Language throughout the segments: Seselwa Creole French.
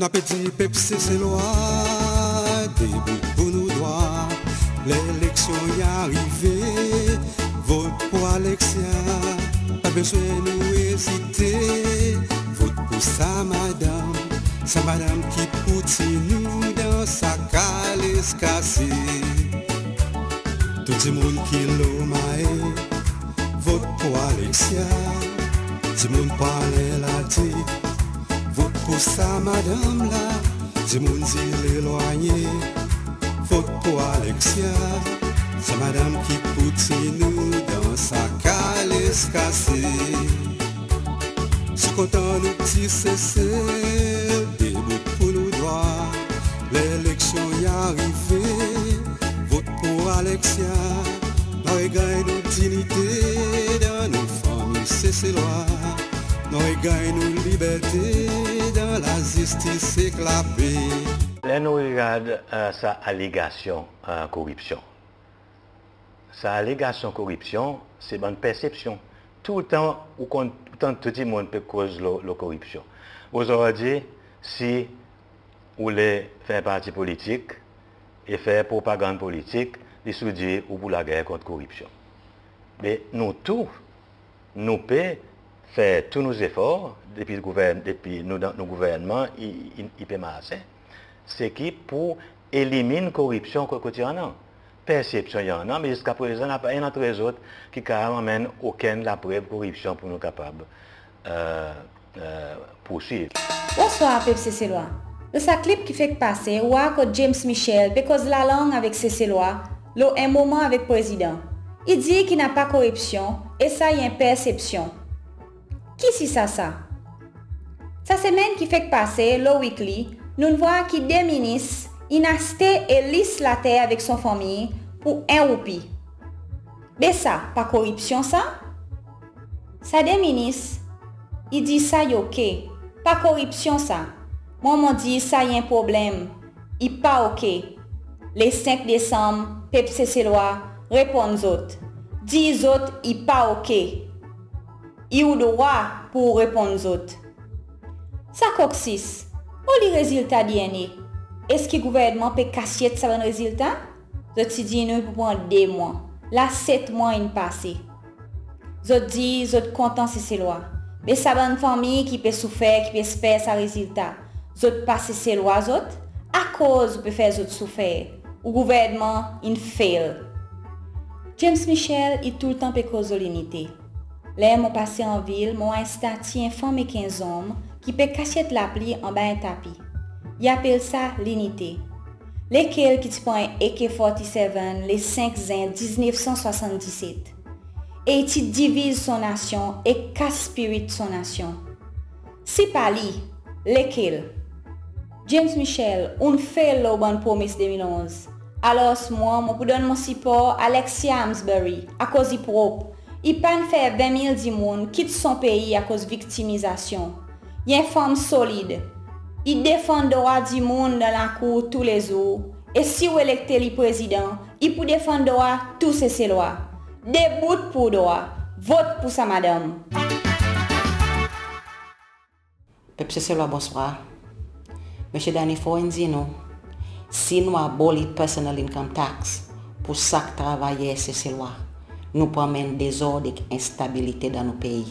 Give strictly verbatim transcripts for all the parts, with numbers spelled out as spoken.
Nou pe dir pep Seselwa, debout pour nou drwa. Ler eleksyon i arive, vot pour Alexia. Pa bezwen nou ezite, vot pour sa madanm. Sa madanm ki pou tir nou dan sa kales kase. Tou dimoun ki lomaye, vot pour Alexia. Dimoun Praslin, Ladik, vot pour sa madanm la. Dimoun zil elwanye, vot pour Alexia. Sa madanm ki pou tir nou dan sa kales kase. Si kontan nou ti Sesel, debout pour nou drwa. Ler eleksyon i arive, vot pour Alexia. Nou regagn nou dinite dan nou fanmir Seselwa. Nou regagn nou liberte dan lazistis ek lape. Ler nou regard, e, sa alegasyon, e, koripsyon. Sa alegasyon koripsyon, se bann persepsyon. Toultan ou konn tann tou dimoun pe koz lo, lo koripsyon. Ozordi, si ou le fer parti politik e fer propagann politik, li soudir ou pou lager kont koripsyon. Me nou tou, nou pe fer tou nou zefor, depi gouvern-, depi nou dan nou gouvernman i, i, i pe marse, se ki pour elimin koripsyon kot, kot i annan. Persepsyon i annan, me ziska prezan napa enn antre zot ki kapab anmenn okenn laprev koripsyon pour nou kapab, e, e, pourswiv. Bonswar pep Seselwa. Dan sa klip ki fek pase, ou war kot James Michel pe koz lalang avek Seselwa lo en moman avek Prezidan. I dir ki napa koripsyon e sa i en persepsyon. Kisisa sa? Sa semenn ki fek pase, lo Weekly, nou'n war ki de minis in aste e lis later avek son fanmir pour en roupi. Be sa pa koripsyon sa? Sa de minis i dir sa i oke, pa koripsyon sa. Mwan mon dir sa i en problenm, i pa oke. Le senk Desanm, pep Seselwa, reponn zot. Dir zot i pa oke. I ou drwa pour ou reponn zot. Sa koksis, oli rezilta D N A? Eski gouvernman pe kasyet sa bann rezilta? Zot ti dir nou i pou pran de mwan. La set mwan in pase. Zot dir zot kontan Seselwa. Me sa bann fanmir ki pe soufer, ki pe esper sa rezilta, zot pa Seselwa zot? Akoz ou pe fer zot soufer? Ou gouvernman in fail. James Michel i toultan pe koz lo linite. Ler mon pase an vil, mon war en stati en fanm ek en zonm ki pe kasyet lapli anba en tapi. I apel sa linite. Lekel ki ti pran en A K forty-seven le senk Zen diznef san swasann diset? E i ti diviz son nasyon e kas spirit son nasyon. Si pa li, lekel? James Michel, ou'n fail lo ou bann promes de mil onz. Alors mwan, mon pou donn mon sipor Alexia Amesbury, akoz i prop. I pa'n fer ven mil dimoun kit son pei akoz viktimizasyon. I en fanm solid. I defann drwa dimoun dan lakour toulezour. E si ou elekte li prezidan, i pou defann drwa tou Seselwa. Debout pour drwa. Vot pour sa madanm. Pep Seselwa, bonswar. Msye Danny Faure in dir nou, si nou aboli personal income tax pour sak travayer Seselwa, nou pou anmenn dezord ek enstabilite dan nou pei.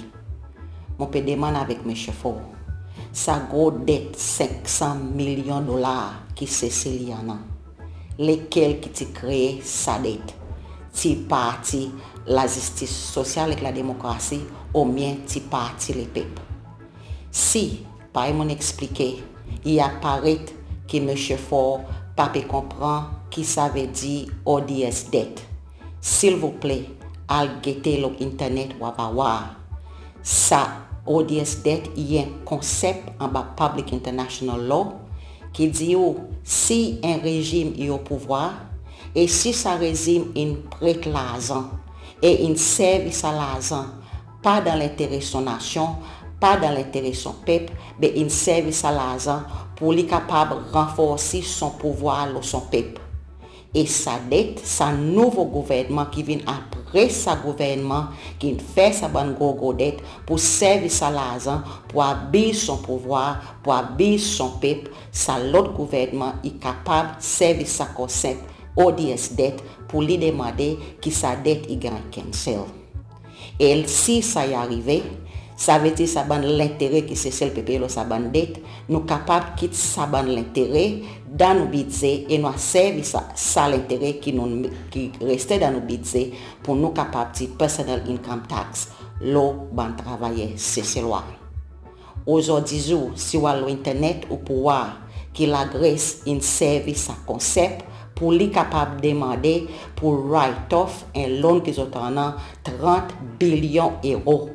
Mon pe demann avek Msye Faure, sa gro det senk san milyon dolar ki Sesel i annan, lekel ki ti kree sa det? Ti Parti Lazistis Sosyal ek Lademokrasi oubyen ti Parti Lepep? Si, parey mon'n eksplike, i aparet ki Msye Faure pa pe konpran ki savedir odious debt, silvouple, al gete lo internet, ou ava war. Sa odious debt i en konsep anba Public International Law ki dir ou si en rezim i o pouvwar e si sa rezim in pret larzan e in servi sa larzan pa dan lentere son nasyon, pa dan lentere son pep, be in servi sa larzan pour li kapab ranforsi son pouvwar lo son pep. E sa det, sa nouvo gouvernman ki vin apre Gres sa gouvernman ki'n fer sa bann gro gro det pour servi sa larzan pour abiz son pouvwar, pour abiz son pep, sa lot gouvernman i kapab servi sa konsep odious debt pour li demande ki sa det i ganny cancel. E si sa i arive, savedir sa bann lentere ki Sesel pe pey lo sa bann det, nou kapab kit sa bann lentere dan nou bidze e nou a servi sa, sa lentere ki nou, ki reste dan nou bidze pour nou kapab tir personal income tax lo bann travayer Seselwa. Ozordi zour, si ou al lo internet, ou pou war ki Lagres in servi sa konsep pour li kapab demande pour write off en loan ki zot annan trant bilyon ero.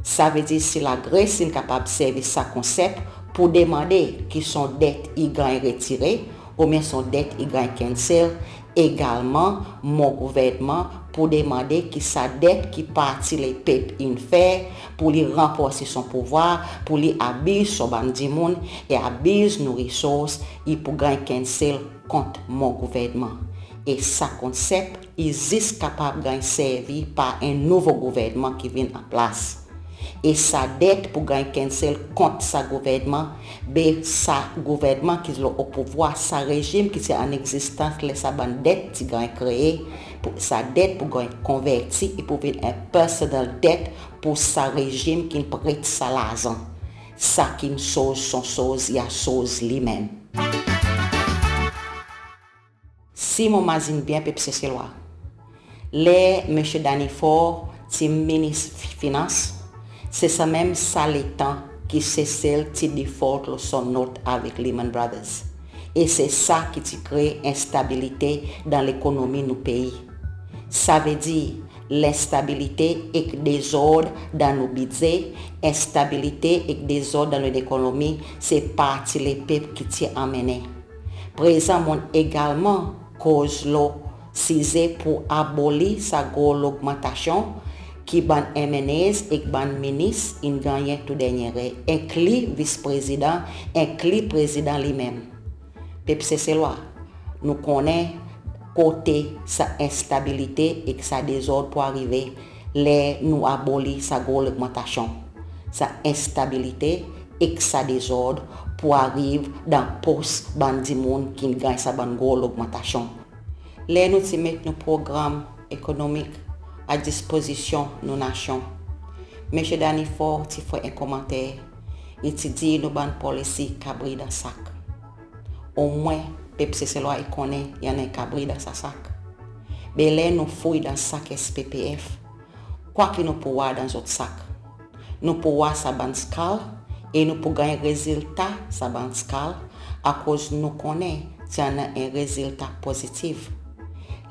Savedir si Lagres in kapab servi sa konsep pour demande ki son det i ganny retire, oubyen son det i ganny cancel, egalman mon gouvernman pou demande ki sa det ki Parti Lepep in fer pour li ranforsi son pouvwar, pour li abiz son bann dimoun e abiz nou resours, i pou ganny cancel kont mon gouvernman. E sa konsep i zis kapab ganny servi par en nouvo gouvernman ki vin an plas. E sa det pou ganny cancel kont sa gouvernman, be sa gouvernman ki lo o pouvwar, sa rezim ki ti an egzistans ler sa bann det ti ganny kree, pou sa det pou ganny konverti e pou vin en personal debt pour sa rezim ki'n pret sa larzan. Sa ki'n soz son soz, i a soz li menm. Si mon mazin byen, pep Seselwa, ler Msye Danny Faure ti Minis Finans, se sanmenm sa letan ki Sesel ti default lo son not avek Lehman Brothers. E se sa ki ti kree enstabilite dan lekonomi nou pei. Savedir lenstabilite ek dezord dan nou bidze, enstabilite ek dezord dan nou lekonomi, se Parti Lepep ki ti anmennen. Prezan mon'n egalman koz lo size pour aboli sa gro logmantasyon ki bann M N As ek bann minis in gannyen tou dernyen ler, enkli Vis Prezidan, enkli Prezidan li menm. Pep Seselwa, nou konnen kote sa enstabilite ek sa dezord pou arive ler nou aboli sa gro logmantasyon. Sa enstabilite ek sa dezord pou ariv dan pos bann dimoun ki'n ganny sa bann gro logmantasyon. Ler nou ti met nou progranm ekonomik a dispozisyon nou nasyon, Msye Danny Faure ti fer en komanter, i ti dir nou bann polisi kabri dan sak. Omwen pep Seselwa i konnen i annan en kabri dan sa sak. Be ler nou fouy dan sak S P P F, kwa ki nou pou war dan zot sak? Nou pou war sa bann skal e nou pou ganny rezilta sa bann skal, akoz nou konnen ti annan en rezilta pozitiv.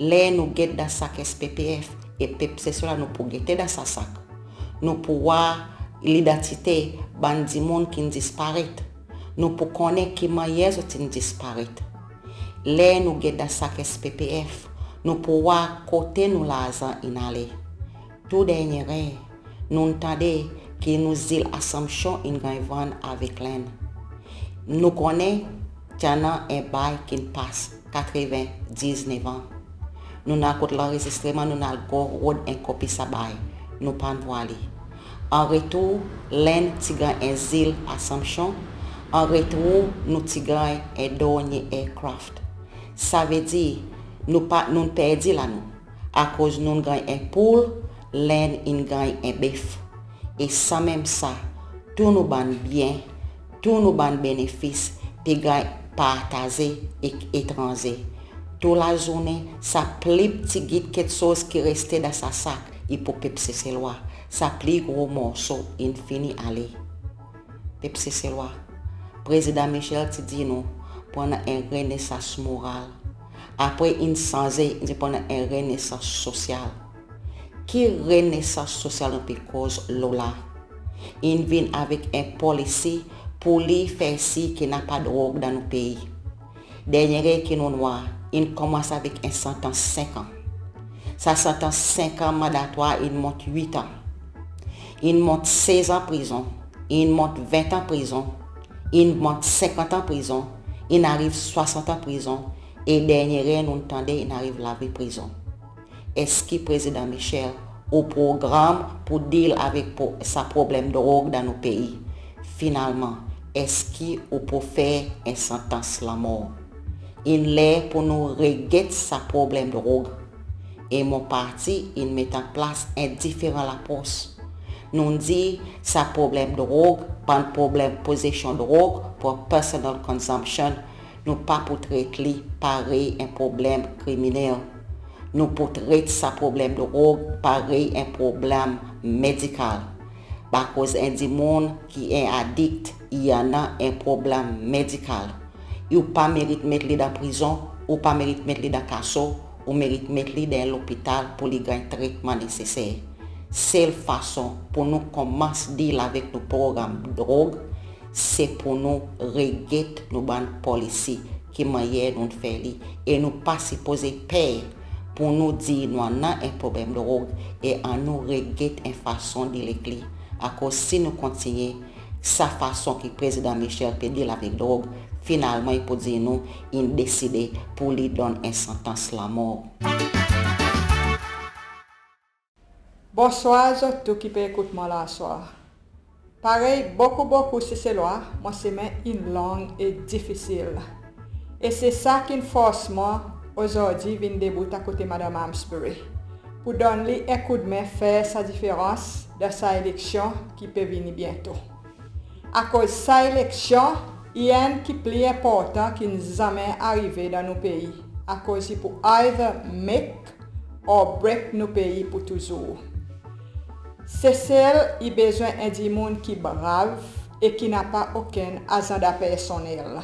Ler nou get dan sak S P P F, e pep Seselwa, nou pou gete dan sa sak, nou pou war lidantite bann dimoun ki'n disparet. Nou pou konnen ki mannyer zot in disparet. Ler nou get dan sak S P P F, nou pou war kote nou larzan in ale. Tou dernyen ler, nou'n tande ki nou zil Assomption in ganny vann avek Lenn. Nou konnen ti annan en bay ki'n pas katreven diznef an. Nou'n al kot lanrezistreman, nou'n al go rod en kopi sa bay, nou pa'n war li. An retour, Lenn ti ganny en zil Assomption. An retour, nou ti ganny en dernyen aircraft. Savedir nou pa, nou'n perdi la nou, akoz nou'n ganny en poul, Lenn in ganny en bef. E sanmenm sa, tou nou bann byen, tou nou bann benefis pe ganny partaze ek etranze. Tou lazournen, sa pli pti git keksoz ki reste dan sa sak, i pou pep Seselwa. Sa pli gro morso in fini ale. Pep Seselwa, Prezidan Michel ti dir nou pou annan en renesans moral. Apre in sanze, in dir pou annan en renesans sosyal. Ki renesans sosyal nou pe koz lo la? In vin avek en polisi pour li fer sir ki napa drog dan nou pei. Dernyen ler ki nou'n war, in konmans avek en santans senk an. Sa santans senk an mandatwar in mont wit an, in mont sez an prizon, in mont ven an prizon, in mont senkant an prizon, in ariv swasant an prizon, e dernyen ler nou'n tande in ariv lavi prizon. Eski Prezidan Michel, ou progranm pour deal avek pro- sa problenm drog dan nou pei? Finalman, eski ou pour fer en santans lanmor? In ler pour nou reget sa problenm drog. E mon parti in met an plas en diferan lapros. Nou'n dir sa problenm drog, bann problenm pozesyon drog pour personal consumption, nou pa pour tret li parey en problenm kriminel. Nou pour tret sa problenm drog parey en problenm medikal. Akoz en dimoun ki en adikt, i annan en problenm medikal. Ou pa merit met li dan prizon, ou pa merit met li dan kaso, ou merit met li dan lopital pour li ganny tretman neseser. Sel fason pour nou konmans deal avek nou problenm drog, se pour nou reget nou bann polisi, ki mannyer nou'n fer li. E nou pa sipoze per pour nou dir nou annan en problenm drog e annou reget en fason deal ek li. Akoz si nou kontinyen sa fason ki Prezidan Michel pe deal avek drog, finalman i pour dir nou in deside pour li donn en santans lanmor. Bonswar zot tou ki pe ekout mwan la swar. Parey bokou, bokou Seselwa, mon semen in long e difisil. E se sa ki'n fors mwan ozordi vin debout akote Madanm Amesbury pour donn li en koudmen fer sa diferans dan sa eleksyon ki pe vini byento. Akoz sa eleksyon i enn ki pli enportan ki'n zanmen arive dan nou pei, akoz i pour either make or break nou pei pour touzour. Sesel i bezwen en dimoun ki brav e ki napa okenn azanda personnel.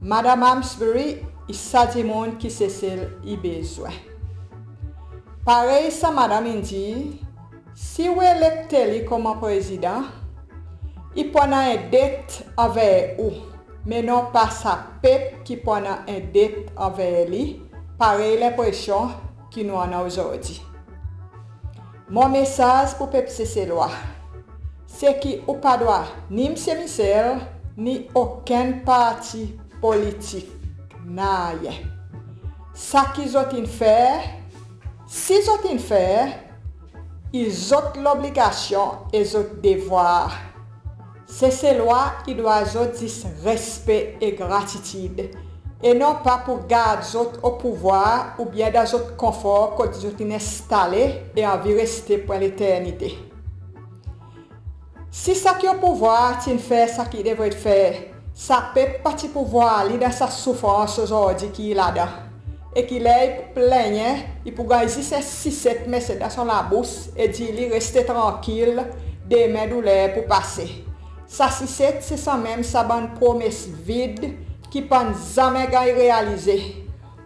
Madanm Amesbury i sa dimoun ki Sesel i bezwen. Parey sa madanm in dir, si ou elekte li konman prezidan, i pou annan en det anver ou, me non pa sa pep ki pou annan en det anver li, parey lenpresyon ki nou annan ozordi. Mon mesaz pour pep Seselwa, se ki ou pa dwa ni Msye Michel, ni okenn parti politik, nanryen. Sa ki zot in fer, si zot in fer, i zot lobligasyon e zot devwar. Seselwa i dwa zot zis respe e gratitid, e non pa pour gard zot o pouvwar oubyen dan zot konfor kot zot in enstale e anvi reste pour leternite. Si sa ki o pouvwar ti'n fer sa ki i devret fer, sa pep pa ti pou vwar li dan sa soufrans ozordi ki i ladan. E ki ler i pou plennyen, i pou ganny zis en siset meset dan son labous e dir li reste trankil, demen douler pou pase. Sa siset se sanmenm sa bann promes vid ki pa'n zanmen ganny realize.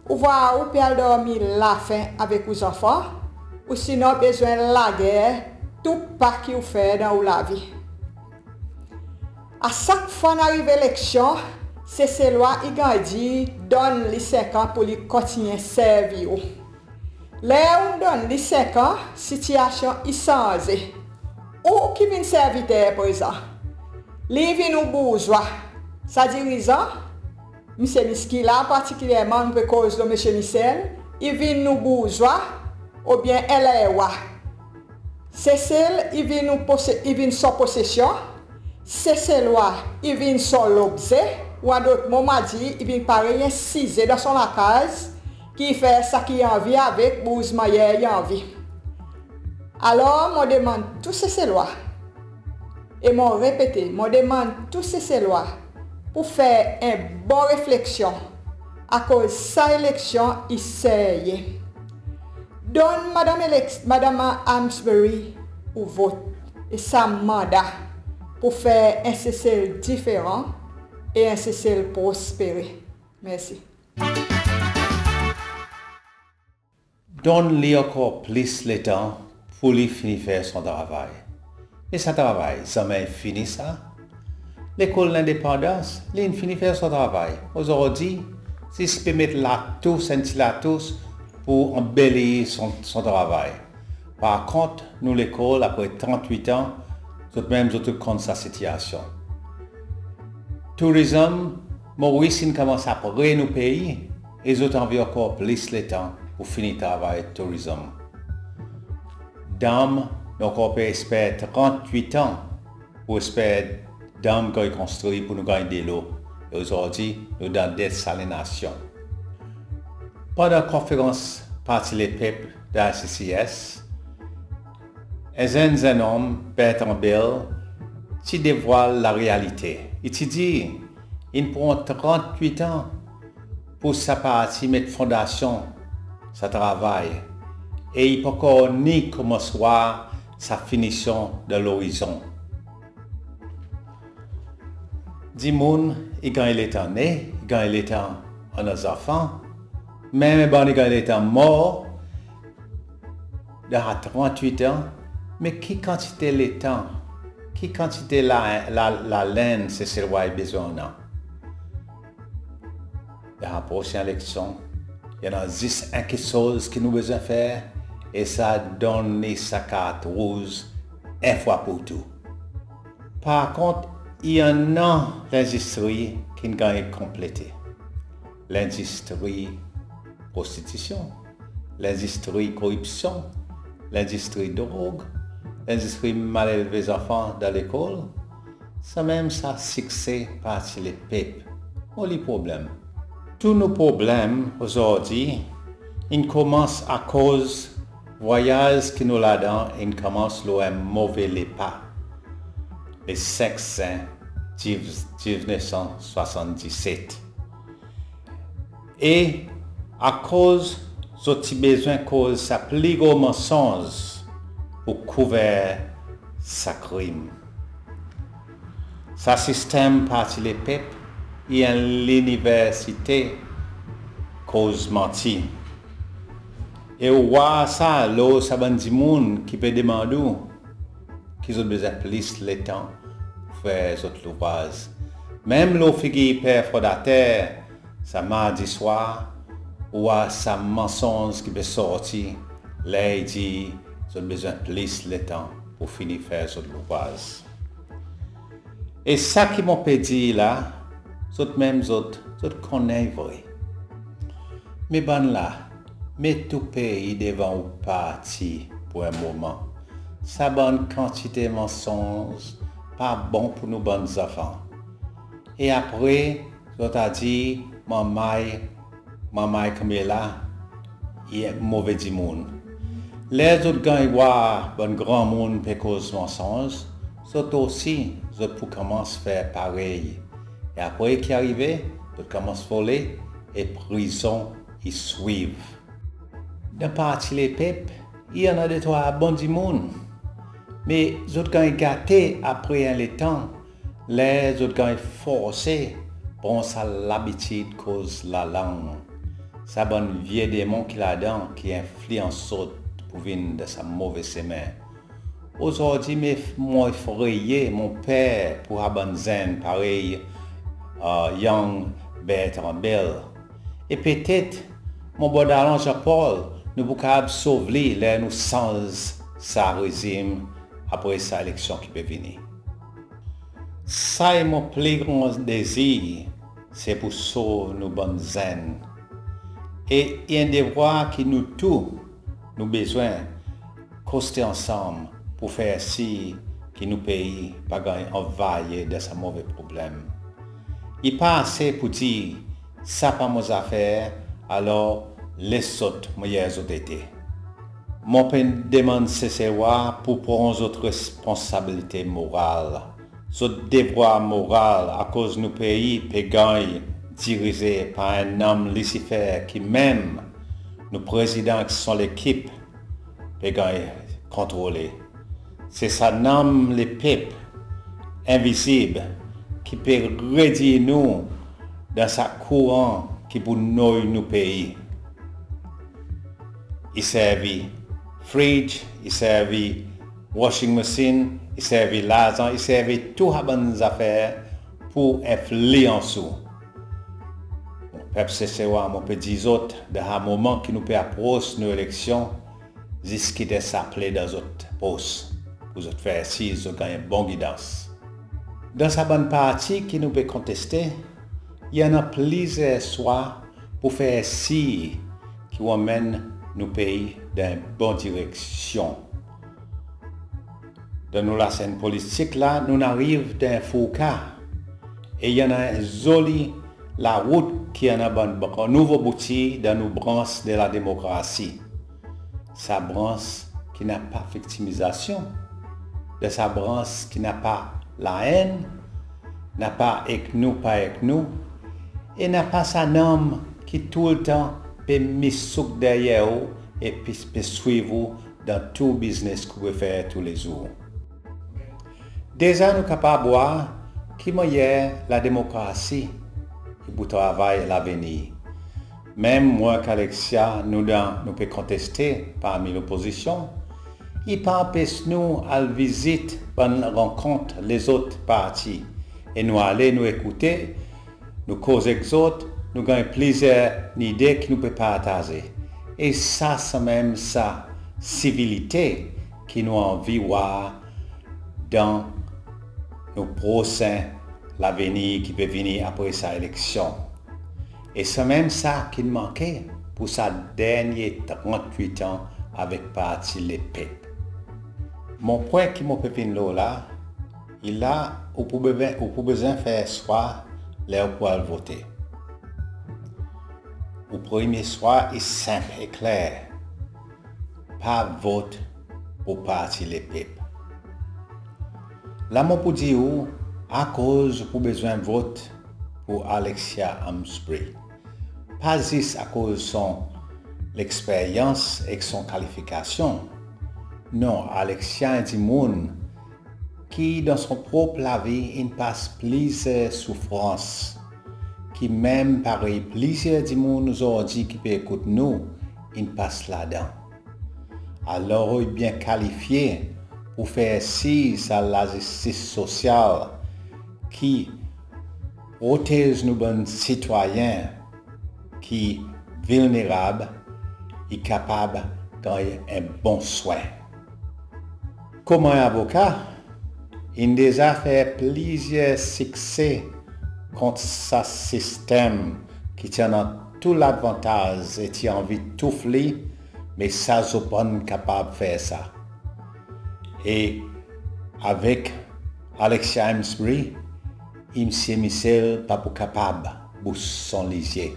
Ou vwar ou pe al dormi lafen avek ou zanfan, ousinon bezwen lager tou pa ki ou fer dan ou lavi. A sak fwa nou ariv eleksyon, Seselwa i ganny dir donn li senk an pour li kontinyen servi ou. Ler ou'n donn li senk an, sitiyasyon i sanze. Ou ki vin serviter prezan, li i vin ou bourzwa. Sa dirizan, Msye Michel la, partikilyerman nou pe koz lo Msye Michel, i vin nou bourzwa oubyen en lerwa. Sesel i vin nou pose-, i vin son posesyon. Seselwa i vin son lobze, ou an dot mo mon a dir, i vin parey en size dan son lakaz, ki i fer sa ki i anvi avek, bouz mannyer i anvi. Alor mon demann tou Seselwa, e mon repete, mon demann tou Seselwa pour fer en bon refleksyon, akoz sa eleksyon i serye. Donn Madanm elek-, Madanm Amesbury ou vot e sa manda pour fer en Sesel diferan e en Sesel prospere. Mersi. Donn li ankor plis letan pour li fini fer son travay. E sa travay zanmen fini sa. Lekol Lendepandans, li'n fini fer son travay. Ozordi, zis pe met latous, en pti latous pour anbelir son, son travay. Par kont, nou lekol, apre trant-wit an, zot menm zot tou konn sa sitiyasyon. Tourizm, Moris in konmans apre nou pei, e zot anvi ankor plis letan pour fini travay tourizm. Danm, nou ankor pe esper trant-wit an pour esper danm ganny konstri pour nou ganny delo. E ozordi nou dan desalinasyon. Pandan konferans Parti Lepep dan I C C S, en zenn, zenn zonm, Bertrand Bell, ti devwal larealite. I ti dir, in pran trant-wit an pour sa parti met fondasyon sa travay, e i pa ankor ni konmans war sa finisyon dan lorizon. Dimoun i ganny letan ne, i ganny letan annan zanfan, menm bann i ganny letan mor dan sa trant-wit an. Me ki kantite letan, ki kantite la, la, lalenn Seselwa i bezwen annan? Dan sa prosen eleksyon, i annan zis en keksoz ki nou bezwen fer, e sa donn li sa kart rouz en fwa pour tou. Par kont, i annan lendistri ki'n ganny konplete. Lendistri prostitisyon, lendistri koripsyon, lendistri drog, lendistri mal elve zanfan dan lekol, sanmenm sa sikse Parti Lepep. Mon li problenm. Tou nou problenm ozordi in konmans akoz vwayaz ki nou ladan in konmans lo en move lepa, le senk Zen diznef san swasann-diset. E akoz zot ti bezwen koz sa pli gro mansonz pour kouver sa krim. Sa sistenm Parti Lepep i en liniversite koz manti. E ou war sa lo sa bann dimoun ki pe demann ou ki zot bezwen plis letan pour fer zot louvraz. Menm lo figir per fondater, sa mardi swar, ou war sa mansonz ki pe sorti ler i dir zot bezwen plis letan pour fini fer zot louvraz. E sa ki mon pe dir la, zot menm zot, zot konnen i vre. Me bann la, met ou pei devan ou parti pour en moman. Sa bann kantite mansonz pa bon pour nou bann zanfan. E apre, zot a dir manmay, manmay konmela i move dimoun. Ler zot ganny war bann granmoun pe koz mansonz, zot osi, zot pou konmans fer parey. E apre ki arive, zot konmans vole e prizon i swiv. Dan Parti Lepep, i annan detrwa bon dimoun, me zot ganny gate apre en letan, ler zot ganny forse pran sa labitid koz lalang. Sa bann vye demon ki ladan ki enfliyans zot pour vin dan sa move semen. Ozordi, me mon efreye, mon per pour sa bann zenn parey, euh, Young, Bertrand Bell. E petet, mon bordalon Jean-Paul, nou pou kapab sov li ler nou sanz sa rezim apre sa eleksyon ki pe vini. Sa i mon pli gran dezir, se pour sov nou bann zenn. E i en devwar ki nou tou nou bezwen koste ansanm pour fer sir ki nou pei pa ganny anvayi dan sa move problenm. I pa ase pour dir, sa pa mon zafer, alor les zot mannyer zot ete. Mon pe demann Seselwa pour pran zot responsabilite moral, zot devwar moral, akoz nou pei pe ganny dirize par en nonm Lisifer ki menm nou Prezidan ek son lekip pe ganny kontrole. Se sa nonm lepep envizib ki pe redir nou dan sa kouran ki pou nouri nou pei. I servi fridge, i servi washing machine, i servi larzan, i servi tou sa bann zafer pour enfliyans ou. Pep Seselwa, mon pe dir zot, dan sa moman ki nou pe apros nou eleksyon, zis kit sa ple dan zot pos pour zot fer sir zot ganny bon gidans. Dan sa bann parti ki nou pe konteste, i annan plizyer swa pour fer sir ki ou anmenn nou pei dan en bon direksyon. Dan nou lasenn politik la, nou'n ariv dan en fourka. E i annan en zoli larout ki annan bann br-, nouvo bouti dan nou brans de la demokrasi. Sa brans ki napa viktimizasyon, dan sa brans ki napa laenn, napa ek nou pa ek nou, e napa sa nonm ki toultan pe misouk deryer ou e pe, pe swiv ou dan tou biznes ki ou pe fer toulezour. Deza nou kapab war ki mannyer la demokrasi i pou travay lavenir. Menm mwan ek Alexia, nou dan, nou pe konteste parmi lopozisyon, i pa anpes nou al vizit bann rankont lezot parti. E nou ale, nou ekoute, nou koz ek zot, nou ganny plizyer lide ki nou pe partaze. E sa sanmenm sa sivilite ki nou anvi war dan nou prosen lavenir ki pe vini apre sa eleksyon. E sanmenm sa ki'n manke pour sa dernyen trant-wit an avek Parti Lepep. Mon pwen ki mon pe vin lo la, i la ou pou bezwen, ou pou bezwen fer swa ler ou pou al vote. Ou premye swa i senp e kler. Pa vot pour Parti Lepep. La mon pou dir ou akoz ou pou bezwen vot pour Alexia Amesbury. Pa zis akoz son leksperyans ek son kalifikasyon. Non, Alexia en dimoun ki dan son prop lavi in pas plizyer soufrans, ki menm parey plizyer dimoun ozordi ki pe ekout nou, in pas ladan. Alor i byen kalifye pour fer sir sa lazistis sosyal ki protez nou bann sitwayen ki vilnerab i kapab ganny en bon swen. Konman en avoka, in deza fer plizyer sikse kont sa sistenm ki ti annan tou ladvantaz e ti anvi touf li, me sa zot pa'n kapab fer sa. E avek Alexia Amesbury, Msye Michel pa pou kapab bous son lizye.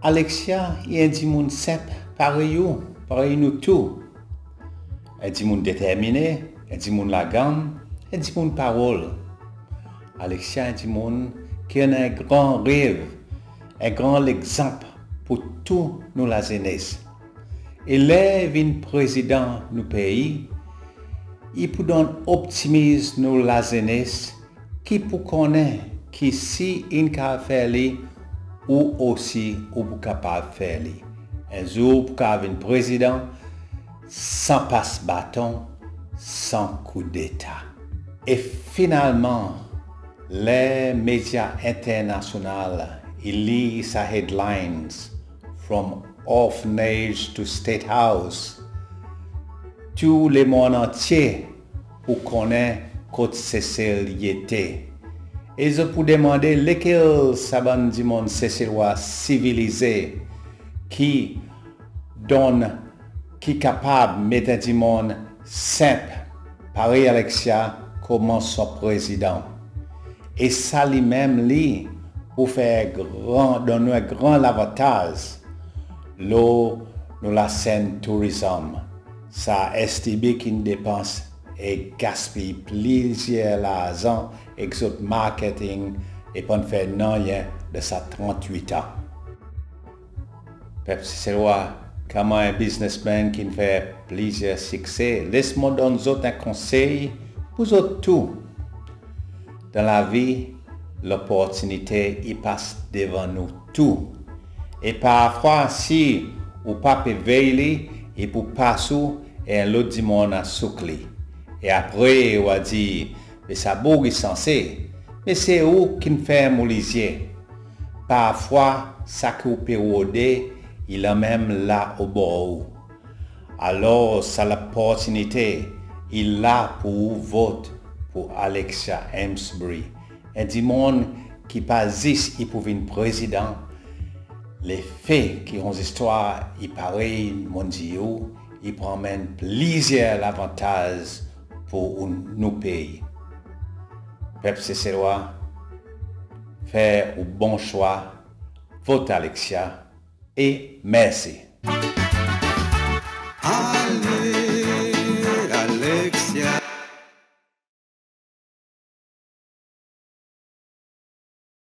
Alexia i en dimoun senp parey ou, parey nou tou. En dimoun determine, en dimoun laganm, en dimoun parol. Alexia en dimoun ki annan en gran rev, en gran legzanp pour tou nou lazenes. E ler i vin prezidan nou pei, i pou donn optimizm nou lazenes ki pou konnen ki si in kapab fer li, ou osi ou pou kapab fer li. En zour ou pou kapab vin prezidan san pas baton, san koudeta. E finalman, ler medya enternasyonal i lir sa headlines, "From orphanage to State House", tou lemonn antye pou konnen kot Sesel i ete. E zot pou demande lekel sa bann dimoun Seselwa sivilize ki donn, ki kapab met en dimoun senp parey Alexia konman son prezidan. E sa li menm li pou fer gran, donn nou en gran lavantaz lo nou lasenn tourizm. Sa S T B ki'n depans e gaspiy plizyer larzan ek zot marketing e pa'n fer nanryen dan sa trant-wit an. Pep Seselwa, konman en biznesmenn ki'n fer plizyer sikse, les mwan donn zot en konsey pour zot tou. Dan lavi, loportinite i pas devan nou tou. E parfwa si ou pa pe vey li, i pou pas ou e en lot dimoun a souk li. E apre ou a dir, "Me sa boug i sanse, me se ou ki'n ferm ou lizye." Parfwa sa ki ou pe rode i lanmenm la obor ou. Alor sa loportinite i la pour ou vot pour Alexia Amesbury, en dimoun ki pa zis i pou vin prezidan, lefe ki son zistwar i parey mon'n dir ou, i pou anmenn plizyer lavantaz pour ou, nou pei. Pep Seselwa, fer ou bon swa, vot Alexia e mersi.